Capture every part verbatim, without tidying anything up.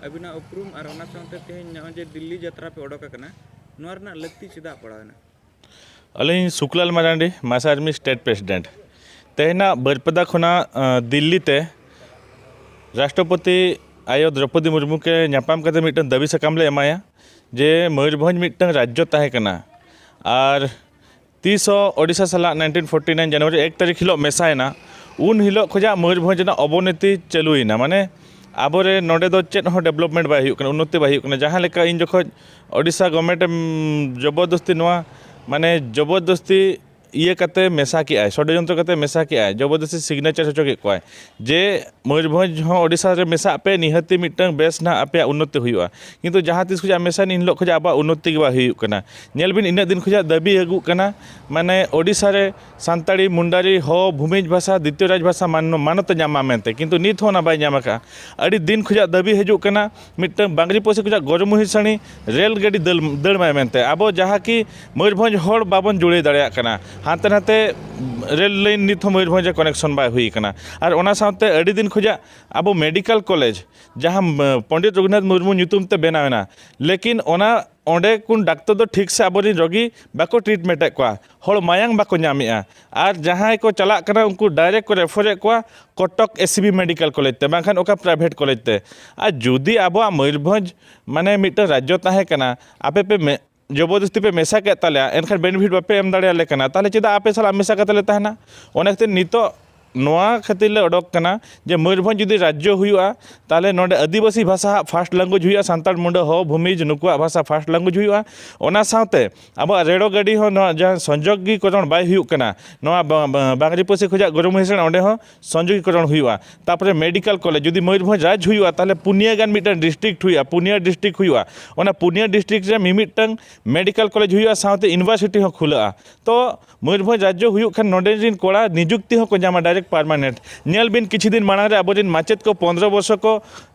ᱟᱹᱵᱤᱱᱟᱜ ᱩᱯᱨᱩᱢ ᱟᱨ ᱚᱱᱟ ᱥᱟᱶᱛᱮ ᱛᱮᱦᱮᱧ ᱱᱚᱜᱼᱚᱭ ᱡᱮ ᱫᱤᱞᱞᱤ ᱡᱟᱛᱨᱟ ᱯᱮ ᱚᱰᱚᱠ ᱟᱠᱟᱱᱟ, ᱱᱚᱣᱟ ᱨᱮᱱᱟᱜ ᱞᱟᱹᱠᱛᱤ ᱪᱮᱫᱟᱜ ᱯᱟᱲᱟᱣ ᱮᱱᱟ? ᱟᱹᱞᱤᱧ ᱥᱩᱠᱞᱟᱞ ᱢᱟᱨᱟᱱᱰᱤ, ᱢᱟᱥᱟ ᱟᱨᱢᱤ ᱥᱴᱮᱴ ᱯᱨᱮᱥᱤᱰᱮᱱᱴ᱾ ᱛᱮᱦᱮᱧᱟᱜ ᱵᱟᱹᱨᱯᱟᱫᱟ ᱠᱷᱚᱱᱟᱜ ᱟᱸ, ᱫᱤᱞᱞᱤ ᱛᱮ ᱨᱟᱥᱴᱨᱚᱯᱚᱛᱤ ᱟᱭᱳ ᱫᱨᱚᱯᱚᱫᱤ ᱢᱩᱨᱢᱩ ᱠᱮ ᱧᱟᱯᱟᱢ ᱠᱟᱛᱮ ᱢᱤᱫᱴᱟᱝ ᱫᱟᱹᱵᱤ ᱥᱟᱠᱟᱢ ᱞᱮ ᱮᱢᱟᱭᱟ ᱡᱮ ᱢᱚᱭᱩᱨᱵᱷᱚᱸᱡᱽ ᱢᱤᱫᱴᱟᱝ ᱨᱟᱡᱽᱡᱚ ᱛᱟᱦᱮᱸ ᱠᱟᱱᱟ᱾ ᱟᱨ ᱛᱤᱥ ᱦᱚᱸ ᱳᱰᱤᱥᱟ ᱥᱟᱞᱟᱜ ᱱᱟᱭᱤᱱᱴᱤᱱ ᱯᱷᱳᱨᱴᱤ ᱱᱟᱭᱤᱱ ᱡᱟᱱᱩᱣᱟᱨᱤ ᱮᱠ ᱛᱟᱹᱨᱤᱠᱷ ᱦᱤᱞᱳᱜ ᱢᱮᱥᱟᱭᱮᱱᱟ, ᱩᱱ ᱦᱤᱞᱳᱜ ᱠᱷᱚᱱᱟᱜ ᱢᱚᱭᱩᱨᱵᱷᱚᱸᱡᱽ ᱨᱮᱱᱟᱜ ᱚᱵᱚᱱᱚᱛᱤ ᱪᱟᱹᱞᱩᱭᱮᱱᱟ᱾ ᱢᱟᱱᱮ ᱟᱵᱚᱨᱮ ᱱᱚᱰᱮ ᱫᱚ ᱪᱮᱫ ᱦᱚᱸ ᱰᱮᱵᱷᱞᱚᱯᱢᱮᱱᱴ ᱵᱟᱭ ᱦᱩᱭᱩᱜ ᱠᱟᱱᱟ, ᱩᱱᱱᱚᱛᱤ ᱵᱟᱭ ᱦᱩᱭᱩᱜ ᱠᱟᱱᱟ᱾ ᱡᱟᱦᱟᱸ ᱞᱮᱠᱟ ᱤᱧ ᱡᱚᱠᱷᱚᱱ ᱳᱰᱤᱥᱟ ᱜᱚᱵᱷᱚᱨᱱᱢᱮᱱᱴ ᱮᱢ ᱡᱚᱵᱚᱨᱫᱚᱥᱛᱤ ᱱᱚᱣᱟ ᱢᱟᱱᱮ ᱡᱚᱵᱚᱨᱫᱚᱥᱛᱤ ᱤᱭᱟᱹ ᱠᱟᱛᱮ ᱢᱮᱥᱟ ᱠᱮᱜᱼᱟᱭ, ᱥᱚᱰᱚᱡᱚᱱᱛᱨᱚ ᱠᱟᱛᱮ ᱢᱮᱥᱟ ᱠᱮᱜᱼᱟᱭ, ᱡᱚᱵᱚᱨᱫᱚᱥᱛᱤ ᱥᱤᱜᱽᱱᱮᱪᱟᱨ ᱦᱚᱪᱚ ᱠᱮᱫ ᱠᱚᱣᱟᱭ ᱡᱮ ᱢᱚᱭᱩᱨᱵᱷᱚᱸᱡᱽ ᱦᱚᱸ ᱳᱰᱤᱥᱟ ᱨᱮ ᱢᱮᱥᱟᱜ ᱯᱮ, ᱱᱤᱦᱟᱹᱛᱤ ᱢᱤᱫᱴᱟᱝ ᱵᱮᱥ ᱱᱟᱦᱟᱜ ᱟᱯᱮᱭᱟᱜ ᱩᱱᱱᱚᱛᱤ ᱦᱩᱭᱩᱜᱼᱟ᱾ ᱠᱤᱱᱛᱩ ᱡᱟᱦᱟᱸ ᱛᱤᱥ ᱠᱷᱚᱱᱟᱜ ᱢᱮᱥᱟᱭᱮᱱ, ᱤᱱ ᱦᱤᱞᱳᱜ ᱠᱷᱚᱱᱟᱜ ᱟᱵᱚᱣᱟᱜ ᱩᱱᱱᱚᱛᱤ ᱜᱮ ᱵᱟᱭ ᱦᱩᱭᱩᱜ ᱠᱟᱱᱟ᱾ ᱧᱮᱞ ᱵᱤᱱ, ᱤᱱᱟᱹᱜ ᱫᱤᱱ ᱠᱷᱚᱱᱟᱜ ᱫᱟᱹᱵᱤ ᱟᱹᱜᱩᱜ ᱠᱟᱱᱟ, ᱢᱟᱱᱮ ᱳᱰᱤᱥᱟ ᱨᱮ ᱥᱟᱱᱛᱟᱲᱤ, ᱢᱩᱱᱰᱟᱨᱤ, ᱦᱳ, ᱵᱷᱩᱢᱤᱡᱽ ᱵᱷᱟᱥᱟ ᱫᱤᱛᱤᱭᱚ ᱨᱟᱡᱽ ᱵᱷᱟᱥᱟ ᱢᱟᱱ-, ᱢᱟᱱᱚᱛ ᱮ ᱧᱟᱢ ᱢᱟ ᱢᱮᱱᱛᱮ, ᱠᱤᱱᱛᱩ ᱱᱤᱛ ᱦᱚᱸ ᱚᱱᱟ ᱵᱟᱭ ᱧᱟᱢ ᱟᱠᱟᱫᱼᱟ᱾ ᱟᱹᱰᱤ ᱫᱤᱱ ᱠᱷᱚᱱᱟᱜ ᱫᱟᱹᱵᱤ ᱦᱤᱡᱩᱜ ᱠᱟᱱᱟ, ᱢᱤᱫᱴᱟᱝ ᱵᱟᱝᱨᱤᱯᱚᱥᱤ ᱠᱷᱚᱱᱟᱜ ᱜᱚᱨᱢᱩᱦᱤ ᱥᱟᱹᱲᱤ ᱨᱮᱞ ᱜᱟᱹᱰᱤ ᱫᱟᱹᱲ, ᱫᱟᱹᱲ ᱢᱟᱭ ᱢᱮᱱᱛᱮ᱾ ᱟᱵᱚ ᱡᱟᱦᱟᱸ ᱠᱤ ᱢᱚᱭᱩᱨᱵᱷᱚᱸᱡᱽ ᱦᱚᱲ ᱵᱟᱵᱚᱱ ᱡᱩᱲᱟᱹᱣ ᱫᱟᱲᱮᱭᱟᱜ ᱠᱟᱱᱟ, ᱦᱟᱱᱛᱮ ᱱᱟᱛᱮ ᱨᱮᱞ ᱞᱟᱭᱤᱱ ᱱᱤᱛ ᱦᱚᱸ ᱢᱚᱭᱩᱨᱵᱷᱚᱸᱡᱽ ᱨᱮ ᱠᱟᱱᱮᱠᱥᱚᱱ ᱵᱟᱭ ᱦᱩᱭ ᱠᱟᱱᱟ᱾ ᱟᱨ ᱚᱱᱟ ᱥᱟᱶᱛᱮ ᱟᱹᱰᱤ ᱫᱤᱱ ᱠᱷᱚᱱᱟᱜ ᱟᱵᱚ ᱢᱮᱰᱤᱠᱮᱞ ᱠᱚᱞᱮᱡᱽ, ᱡᱟᱦᱟᱸ, ᱟᱸ, ᱯᱚᱱᱰᱤᱛ ᱨᱚᱜᱷᱩᱱᱟᱛᱷ ᱢᱩᱨᱢᱩ ᱧᱩᱛᱩᱢ ᱛᱮ ᱵᱮᱱᱟᱣ ᱮᱱᱟ, ᱞᱮᱠᱤᱱ ᱚᱱᱟ ᱚᱸᱰᱮ ᱠᱚ ᱰᱟᱠᱛᱚᱨ ᱫᱚ ᱴᱷᱤᱠ ᱥᱮ ᱟᱵᱚᱨᱮᱱ ᱨᱳᱜᱤ ᱵᱟᱠᱚ ᱴᱨᱤᱴᱢᱮᱱᱴ ᱮᱫ ᱠᱚᱣᱟ, ᱦᱚᱲ ᱢᱟᱭᱟᱝ ᱵᱟᱠᱚ ᱧᱟᱢᱮᱫᱼᱟ᱾ ᱟᱨ ᱡᱟᱦᱟᱸᱭ ᱠᱚ ᱪᱟᱞᱟᱜ ᱠᱟᱱᱟ, ᱩᱱᱠᱩ ᱰᱟᱭᱨᱮᱠᱴ ᱠᱚ ᱨᱮᱯᱷᱟᱨᱮᱫ ᱠᱚᱣᱟ ᱠᱚᱴᱚᱠ ᱮᱥᱤᱵᱤ ᱢᱮᱰᱤᱠᱮᱞ ᱠᱚᱞᱮᱡᱽ ᱛᱮ, ᱵᱟᱝᱠᱷᱟᱱ ᱚᱠᱟ ᱯᱨᱟᱭᱵᱷᱮᱴ ᱠᱚᱞᱮᱡᱽ ᱛᱮ᱾ ᱟᱨ ᱡᱩᱫᱤ ᱟᱵᱚᱣᱟᱜ ᱢᱚᱭᱩᱨᱵᱷᱚᱸᱡᱽ ᱢᱟᱱᱮ ᱢᱤᱫᱴᱟᱝ ᱨᱟᱡᱽᱡᱚ ᱛᱟᱦᱮᱸ ᱠᱟᱱᱟ, ᱟᱯᱮ ᱯᱮ ᱢᱮ-, ᱡᱚᱵᱚᱨᱫᱚᱥᱛᱤ ᱯᱮ ᱢᱮᱥᱟ ᱠᱮᱫ ᱛᱟᱞᱮᱭᱟ, ᱮᱱᱠᱷᱟᱱ ᱵᱮᱱᱤᱯᱷᱤᱴ ᱵᱟᱯᱮ ᱮᱢ ᱫᱟᱲᱮᱭᱟᱞᱮ ᱠᱟᱱᱟ, ᱛᱟᱦᱚᱞᱮ ᱪᱮᱫᱟᱜ ᱟᱯᱮ ᱥᱟᱞᱟᱜ ᱢᱮᱥᱟ ᱠᱟᱛᱮ ᱞᱮ ᱛᱟᱦᱮᱱᱟ? ᱚᱱᱟ ᱠᱷᱟᱹᱛᱤᱨ ᱱᱤᱛᱚᱜ ᱱᱚᱣᱟ ᱠᱷᱟᱹᱛᱤᱨ ᱞᱮ ᱚᱰᱚᱠ ᱠᱟᱱᱟ ᱡᱮ ᱢᱚᱭᱩᱨᱵᱷᱚᱸᱡᱽ ᱡᱩᱫᱤ ᱨᱟᱡᱽᱡᱚ ᱦᱩᱭᱩᱜᱼᱟ, ᱛᱟᱦᱚᱞᱮ ᱱᱚᱰᱮ ᱟᱹᱫᱤᱵᱟᱹᱥᱤ ᱵᱷᱟᱥᱟ ᱦᱟᱸᱜ ᱯᱷᱟᱥᱴ ᱞᱮᱝᱜᱩᱭᱮᱡᱽ ᱦᱩᱭᱩᱜᱼᱟ, ᱥᱟᱱᱛᱟᱲ, ᱢᱩᱱᱰᱟᱹ, ᱦᱳ, ᱵᱷᱩᱢᱤᱡᱽ ᱱᱩᱠᱩᱣᱟᱜ ᱵᱷᱟᱥᱟ ᱯᱷᱟᱥᱴ ᱞᱮᱝᱜᱩᱭᱮᱡᱽ ᱦᱩᱭᱩᱜᱼᱟ᱾ ᱚᱱᱟ ᱥᱟᱶᱛᱮ ᱟᱵᱚᱣᱟᱜ ᱨᱮᱲᱚ ᱜᱟᱹᱰᱤ ᱦᱚᱸ ᱱᱚᱣᱟ ᱡᱟᱦᱟᱸ ᱥᱚᱝᱡᱳᱜᱤᱠᱚᱨᱚᱱ ᱵᱟᱭ ᱦᱩᱭᱩᱜ ᱠᱟᱱᱟ, ᱱᱚᱣᱟ ᱵᱟ-, ᱵᱟ-, ᱵᱟᱝᱨᱤᱯᱚᱥᱤ ᱠᱷᱚᱱᱟᱜ ᱜᱚᱨᱢᱩᱦᱤ ᱥᱮᱱ ᱚᱸᱰᱮ ᱦᱚᱸ ᱥᱚᱝᱡᱳᱜᱤᱠᱚᱨᱚᱱ ᱦᱩᱭᱩᱜᱼᱟ᱾ ᱛᱟᱯᱚᱨᱮ ᱢᱮᱰᱤᱠᱮᱞ ᱠᱚᱞᱮᱡᱽ, ᱡᱩᱫᱤ ᱢᱚᱭᱩᱨᱵᱷᱚᱸᱡᱽ ᱨᱟᱡᱽ ᱦᱩᱭᱩᱜᱼᱟ, ᱛᱟᱦᱚᱞᱮ ᱯᱩᱱᱭᱟᱹ ᱜᱟᱱ ᱢᱤᱫᱴᱟᱝ ᱰᱤᱥᱴᱨᱤᱠᱴ ᱦᱩᱭᱩᱜᱼᱟ, ᱯᱩᱱᱭᱟᱹ ᱰᱤᱥᱴᱨᱤᱠᱴ ᱦᱩᱭᱩᱜᱼᱟ᱾ ᱚᱱᱟ ᱯᱩᱱᱭᱟᱹ ᱰᱤᱥᱴᱨᱤᱠᱴ ᱨᱮ ᱢᱤᱢᱤᱫᱴᱟᱝ ᱢᱮᱰᱤᱠᱮᱞ ᱠᱚᱞᱮᱡᱽ ᱦᱩᱭᱩᱜᱼᱟ, ᱥᱟᱶᱛᱮ ᱤᱭᱩᱱᱤᱵᱷᱟᱨᱥᱤᱴᱤ ᱦᱚᱸ ᱠᱷᱩᱞᱟᱹᱜᱼᱟ᱾ ᱛᱚ ᱢᱚᱭᱩᱨᱵᱷᱚᱸᱡᱽ ᱨᱟᱡᱽᱡᱚ ᱦᱩᱭᱩᱜ ᱠᱷᱟᱱ ᱱᱚᱰᱮ ᱨᱮᱱ ᱠᱚᱲᱟ ᱱᱤᱡᱩᱠᱛᱤ ᱦᱚᱸᱠᱚ ᱧᱟᱢᱟ, ᱰᱟᱭᱨᱮᱠᱴ ᱯᱟᱨᱢᱟᱱᱮᱱᱴ᱾ ᱧᱮᱞ ᱵᱤᱱ, ᱠᱤᱪᱷᱩ ᱫᱤᱱ ᱢᱟᱲᱟᱝ ᱨᱮ ᱟᱵᱚᱨᱮᱱ ᱢᱟᱪᱮᱫ ᱠᱚ ᱯᱚᱱᱫᱽᱨᱚ ᱵᱚᱨᱥᱚ ᱠᱚ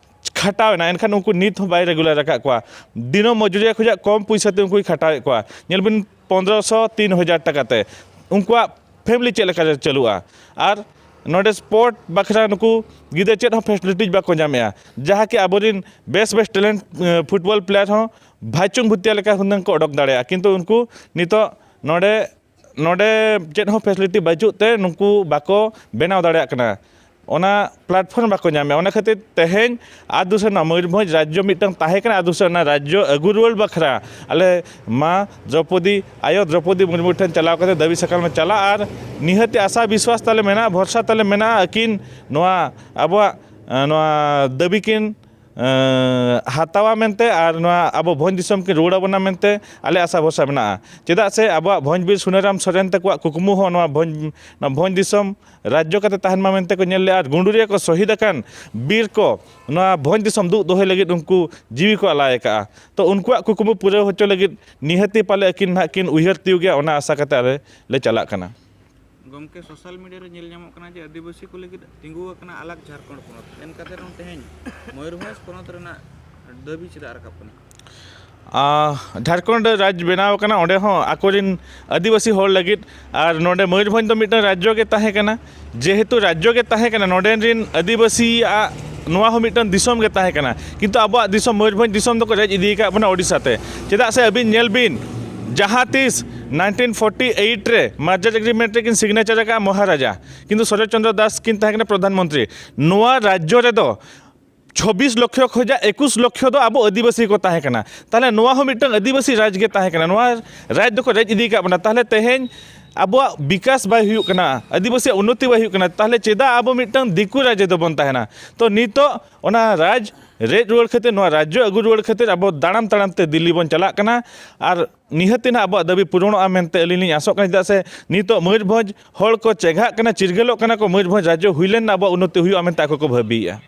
ᱠᱷᱟᱴᱟᱣ ᱮᱱᱟ, ᱮᱱᱠᱷᱟᱱ ᱩᱱᱠᱩ ᱱᱤᱛ ᱦᱚᱸ ᱵᱟᱭ ᱨᱮᱜᱩᱞᱟᱨ ᱟᱠᱟᱫ ᱠᱚᱣᱟ᱾ ᱫᱤᱱᱟᱹᱢ ᱢᱚᱡᱩᱨᱤᱭᱟᱹ ᱠᱷᱚᱱᱟᱜ ᱠᱚᱢ ᱯᱚᱭᱥᱟ ᱛᱮ ᱩᱱᱠᱩᱭ ᱠᱷᱟᱴᱟᱣᱮᱫ ᱠᱚᱣᱟ᱾ ᱧᱮᱞ ᱵᱤᱱ, ᱯᱚᱱᱫᱽᱨᱚᱥᱚ ᱛᱤᱱ ᱦᱟᱡᱟᱨ ᱴᱟᱠᱟ ᱛᱮ ᱩᱱᱠᱩᱣᱟᱜ ᱯᱷᱮᱢᱤᱞᱤ ᱪᱮᱫ ᱞᱮᱠᱟ ᱨᱮ ᱪᱟᱹᱞᱩᱜᱼᱟ? ᱟᱨ ᱱᱚᱰᱮ ᱥᱯᱳᱨᱴ ᱵᱟᱠᱷᱨᱟ ᱱᱩᱠᱩ ᱜᱤᱫᱽᱨᱟᱹ ᱪᱮᱫ ᱦᱚᱸ ᱯᱷᱮᱥᱤᱞᱤᱴᱤᱡᱽ ᱵᱟᱠᱚ ᱧᱟᱢᱮᱜᱼᱟ, ᱡᱟᱦᱟᱸ ᱠᱤ ᱟᱵᱚᱨᱮᱱ ᱵᱮᱥ ᱵᱮᱥ ᱴᱮᱞᱮᱱᱴ ᱯᱷᱩᱴᱵᱚᱞ ᱯᱞᱮᱭᱟᱨ ᱦᱚᱸ ᱵᱷᱟᱭᱪᱩᱝ ᱵᱷᱩᱛᱤᱭᱟ ᱞᱮᱠᱟ ᱦᱩᱱᱟᱹᱝ ᱠᱚ ᱚᱰᱚᱠ ᱫᱟᱲᱮᱭᱟᱜᱼᱟ, ᱠᱤᱱᱛᱩ ᱩᱱᱠᱩ ᱱᱤᱛᱚᱜ ᱱᱚᱰᱮ ᱱᱚᱰᱮ ᱪᱮᱫ ᱦᱚᱸ ᱯᱷᱮᱥᱤᱞᱤᱴᱤ ᱵᱟᱹᱪᱩᱜ ᱛᱮ ᱱᱩᱠᱩ ᱵᱟᱠᱚ ᱵᱮᱱᱟᱣ ᱫᱟᱲᱮᱭᱟᱜ ᱠᱟᱱᱟ, ᱚᱱᱟ ᱯᱞᱟᱴᱯᱷᱚᱨᱢ ᱵᱟᱠᱚ ᱧᱟᱢᱮᱜᱼᱟ᱾ ᱚᱱᱟ ᱠᱷᱟᱹᱛᱤᱨ ᱛᱮᱦᱮᱧ ᱟᱹᱛᱩ ᱥᱮᱫ ᱱᱚᱣᱟ ᱢᱚᱭᱩᱨᱵᱷᱚᱸᱡᱽ ᱨᱟᱡᱽᱡᱚ ᱢᱤᱫᱴᱟᱝ ᱛᱟᱦᱮᱸ ᱠᱟᱱᱟ, ᱟᱹᱛᱩ ᱥᱮᱫ ᱚᱱᱟ ᱨᱟᱡᱽᱡᱚ ᱟᱹᱜᱩ ᱨᱩᱣᱟᱹᱲ ᱵᱟᱠᱷᱨᱟ ᱟᱞᱮ ᱢᱟ ᱫᱨᱚᱯᱚᱫᱤ, ᱟᱭᱳ ᱫᱨᱚᱯᱚᱫᱤ ᱢᱩᱨᱢᱩ ᱴᱷᱮᱱ ᱪᱟᱞᱟᱣ ᱠᱟᱛᱮ ᱫᱟᱹᱵᱤ ᱥᱟᱠᱟᱢ ᱞᱮ ᱪᱟᱞᱟᱜᱼᱟ ᱟᱨ ᱱᱤᱦᱟᱹᱛᱤ ᱟᱥᱟ ᱵᱤᱥᱣᱟᱥ ᱛᱟᱞᱮ ᱢᱮᱱᱟᱜᱼᱟ, ᱵᱷᱚᱨᱥᱟ ᱛᱟᱞᱮ ᱢᱮᱱᱟᱜᱼᱟ, ᱟᱹᱠᱤᱱ ᱱᱚᱣᱟ ᱟᱵᱚᱣᱟᱜ, ᱮᱸ, ᱱᱚᱣᱟ ᱫᱟᱹᱵᱤ ᱠᱤᱱ ᱮᱸ, ᱦᱟᱛᱟᱣᱟ ᱢᱮᱱᱛᱮ ᱟᱨ ᱱᱚᱣᱟ ᱟᱵᱚ ᱵᱷᱚᱸᱡᱽ ᱫᱤᱥᱚᱢ ᱠᱤᱱ ᱨᱩᱣᱟᱹᱲ ᱟᱵᱚᱱᱟ ᱢᱮᱱᱛᱮ ᱟᱞᱮ ᱟᱥᱟ ᱵᱷᱚᱨᱥᱟ ᱢᱮᱱᱟᱜᱼᱟ᱾ ᱪᱮᱫᱟᱜ ᱥᱮ ᱟᱵᱚᱣᱟᱜ ᱵᱷᱚᱸᱡᱽ ᱵᱤᱨ ᱥᱩᱱᱟᱹᱨᱟᱢ ᱥᱚᱨᱮᱱ ᱛᱟᱠᱚᱣᱟᱜ ᱠᱩᱠᱢᱩ ᱦᱚᱸ ᱱᱚᱣᱟ ᱵᱷᱚᱸᱡᱽ, ᱱᱚᱣᱟ ᱵᱷᱚᱸᱡᱽ ᱫᱤᱥᱚᱢ ᱨᱟᱡᱽᱡᱚ ᱠᱟᱛᱮ ᱛᱟᱦᱮᱱ ᱢᱟ ᱢᱮᱱᱛᱮ ᱠᱚ ᱧᱮᱞ ᱞᱮᱫᱼᱟ ᱟᱨ ᱜᱩᱸᱰᱩᱨᱤᱭᱟᱹ ᱠᱚ ᱥᱚᱦᱤᱫ ᱟᱠᱟᱱ ᱵᱤᱨ ᱠᱚ ᱱᱚᱣᱟ ᱵᱷᱚᱸᱡᱽ ᱫᱤᱥᱚᱢ ᱫᱩᱜ ᱫᱚᱦᱚᱭ ᱞᱟᱹᱜᱤᱫ ᱩᱱᱠᱩ ᱡᱤᱣᱤ ᱠᱚ ᱟᱞᱟᱭ ᱟᱠᱟᱫᱼᱟ᱾ ᱛᱚ ᱩᱱᱠᱩᱣᱟᱜ ᱠᱩᱠᱢᱩ ᱯᱩᱨᱟᱹᱣ ᱦᱚᱪᱚ ᱞᱟᱹᱜᱤᱫ ᱱᱤᱦᱟᱹᱛᱤ ᱯᱟᱞᱮ ᱟᱹᱠᱤᱱ ᱱᱟᱦᱟᱜ ᱠᱤᱱ ᱩᱭᱦᱟᱹᱨ ᱛᱤᱭᱳᱜᱟ, ᱚᱱᱟ ᱟᱥᱟ ᱠᱟᱛᱮ ᱟᱞᱮ ᱞᱮ ᱪᱟᱞᱟᱜ ᱠᱟᱱᱟ᱾ ᱜᱚᱢᱠᱮ, ᱥᱳᱥᱟᱞ ᱢᱤᱰᱤᱭᱟ ᱨᱮ ᱧᱮᱞ ᱧᱟᱢᱚᱜ ᱠᱟᱱᱟ ᱡᱮ ᱟᱹᱫᱤᱵᱟᱹᱥᱤ ᱠᱚ ᱞᱟᱹᱜᱤᱫ ᱛᱤᱸᱜᱩ ᱟᱠᱟᱱᱟ ᱟᱞᱟᱜᱽ ᱡᱷᱟᱲᱠᱷᱚᱸᱰ ᱯᱚᱱᱚᱛ, ᱮᱱ ᱠᱟᱛᱮ ᱨᱮᱦᱚᱸ ᱛᱮᱦᱮᱧ ᱢᱚᱭᱩᱨᱵᱷᱚᱸᱡᱽ ᱯᱚᱱᱚᱛ ᱨᱮᱱᱟᱜ ᱫᱟᱹᱵᱤ ᱪᱮᱫᱟᱜ ᱨᱟᱠᱟᱵ ᱠᱟᱱᱟ? ᱟᱸ, ᱡᱷᱟᱲᱠᱷᱚᱸᱰ ᱨᱟᱡᱽ ᱵᱮᱱᱟᱣ ᱟᱠᱟᱱᱟ, ᱚᱸᱰᱮ ᱦᱚᱸ ᱟᱠᱚᱨᱮᱱ ᱟᱹᱫᱤᱵᱟᱹᱥᱤ ᱦᱚᱲ ᱞᱟᱹᱜᱤᱫ, ᱟᱨ ᱱᱚᱰᱮ ᱢᱚᱭᱩᱨᱵᱷᱚᱸᱡᱽ ᱫᱚ ᱢᱤᱫᱴᱟᱝ ᱨᱟᱡᱽᱡᱚ ᱜᱮ ᱛᱟᱦᱮᱸ ᱠᱟᱱᱟ᱾ ᱡᱮᱦᱮᱛᱩ ᱨᱟᱡᱽᱡᱚ ᱜᱮ ᱛᱟᱦᱮᱸ ᱠᱟᱱᱟ, ᱱᱚᱰᱮᱱ ᱨᱮᱱ ᱟᱹᱫᱤᱵᱟᱹᱥᱤᱭᱟᱜ ᱱᱚᱣᱟ ᱦᱚᱸ ᱢᱤᱫᱴᱟᱝ ᱫᱤᱥᱚᱢ ᱜᱮ ᱛᱟᱦᱮᱸ ᱠᱟᱱᱟ, ᱠᱤᱱᱛᱩ ᱟᱵᱚᱣᱟᱜ ᱫᱤᱥᱚᱢ ᱢᱚᱭᱩᱨᱵᱷᱚᱸᱡᱽ ᱫᱤᱥᱚᱢ ᱫᱚᱠᱚ ᱨᱮᱡ ᱤᱫᱤ ᱟᱠᱟᱫ ᱵᱚᱱᱟ ᱳᱰᱤᱥᱟ ᱛᱮ᱾ ᱪᱮᱫᱟᱜ ᱥᱮ ᱟᱹᱵᱤᱱ ᱧᱮᱞ ᱵᱤᱱ, ᱡᱟᱦᱟᱸ ᱛᱤᱥ ᱱᱟᱭᱤᱱᱴᱤᱱ ᱯᱷᱳᱨᱴᱤ ᱮᱭᱤᱴ ᱨᱮ ᱢᱟᱨᱡᱟᱨ ᱮᱜᱽᱨᱤᱢᱮᱱᱴ ᱨᱮᱠᱤᱱ ᱥᱤᱜᱽᱱᱮᱪᱟᱨ ᱟᱠᱟᱫᱼᱟ ᱢᱚᱦᱟᱨᱟᱡᱟ, ᱠᱤᱱᱛᱩ ᱥᱚᱨᱚᱛ ᱪᱚᱱᱫᱨᱚ ᱫᱟᱥ ᱠᱤᱱ ᱛᱟᱦᱮᱸ ᱠᱟᱱᱟ ᱯᱨᱚᱫᱷᱟᱱ ᱢᱚᱱᱛᱨᱤ᱾ ᱱᱚᱣᱟ ᱨᱟᱡᱽᱡᱚ ᱨᱮᱫᱚ ᱪᱷᱚᱵᱵᱤᱥ ᱞᱚᱠᱷᱚ ᱠᱷᱚᱱᱟᱜ ᱮᱠᱩᱥ ᱞᱚᱠᱷᱚ ᱫᱚ ᱟᱵᱚ ᱟᱹᱫᱤᱵᱟᱹᱥᱤ ᱠᱚ ᱛᱟᱦᱮᱸ ᱠᱟᱱᱟ᱾ ᱛᱟᱦᱚᱞᱮ ᱱᱚᱣᱟ ᱦᱚᱸ ᱢᱤᱫᱴᱟᱝ ᱟᱹᱫᱤᱵᱟᱹᱥᱤ ᱨᱟᱡᱽ ᱜᱮ ᱛᱟᱦᱮᱸ ᱠᱟᱱᱟ᱾ ᱱᱚᱣᱟ ᱨᱟᱡᱽ ᱫᱚᱠᱚ ᱨᱮᱡ ᱤᱫᱤ ᱟᱠᱟᱫ ᱵᱚᱱᱟ᱾ ᱛᱟᱦᱚᱞᱮ ᱛᱮᱦᱮᱧ ᱟᱵᱚᱣᱟᱜ ᱵᱤᱠᱟᱥ ᱵᱟᱭ ᱦᱩᱭᱩᱜ ᱠᱟᱱᱟ, ᱟᱹᱫᱤᱵᱟᱹᱥᱤᱭᱟᱜ ᱩᱱᱱᱚᱛᱤ ᱵᱟᱭ ᱦᱩᱭᱩᱜ ᱠᱟᱱᱟ, ᱛᱟᱦᱚᱞᱮ ᱪᱮᱫᱟᱜ ᱟᱵᱚ ᱢᱤᱫᱴᱟᱝ ᱫᱤᱠᱩ ᱨᱟᱡᱽ ᱨᱮᱫᱚ ᱵᱚᱱ ᱛᱟᱦᱮᱱᱟ? ᱛᱚ ᱱᱤᱛᱚᱜ ᱚᱱᱟ ᱨᱟᱡᱽ ᱨᱮᱡ ᱨᱩᱣᱟᱹᱲ ᱠᱷᱟᱹᱛᱤᱨ, ᱱᱚᱣᱟ ᱨᱟᱡᱽᱡᱚ ᱟᱹᱜᱩ ᱨᱩᱣᱟᱹᱲ ᱠᱷᱟᱹᱛᱤᱨ ᱟᱵᱚ ᱛᱟᱲᱟᱢ ᱛᱟᱲᱟᱢ ᱛᱮ ᱫᱤᱞᱞᱤ ᱵᱚᱱ ᱪᱟᱞᱟᱜ ᱠᱟᱱᱟ᱾ ᱟᱨ ᱱᱤᱦᱟᱹᱛᱤ ᱱᱟᱦᱟᱜ ᱟᱵᱚᱣᱟᱜ ᱫᱟᱹᱵᱤ ᱯᱩᱨᱚᱱᱚᱜᱼᱟ ᱢᱮᱱᱛᱮ ᱟᱹᱞᱤᱧ ᱞᱤᱧ ᱟᱥᱚᱜ ᱠᱟᱱᱟ, ᱪᱮᱫᱟᱜ ᱥᱮ ᱱᱤᱛᱚᱜ ᱢᱚᱭᱩᱨᱵᱷᱚᱸᱡᱽ ᱦᱚᱲ ᱠᱚ ᱪᱮᱸᱜᱷᱟᱜ ᱠᱟᱱᱟ, ᱪᱤᱨᱜᱟᱹᱞᱚᱜ ᱠᱟᱱᱟ ᱠᱚ, ᱢᱚᱭᱩᱨᱵᱷᱚᱸᱡᱽ ᱨᱟᱡᱽᱡᱚ ᱦᱩᱭ ᱞᱮᱱ ᱟᱵᱚᱣᱟᱜ ᱩᱱᱱᱚᱛᱤ ᱦᱩᱭᱩᱜᱼᱟ ᱢᱮᱱᱛᱮ ᱟᱠᱚ ᱠᱚ ᱵᱷᱟᱹᱵᱤᱭᱮᱫᱼᱟ᱾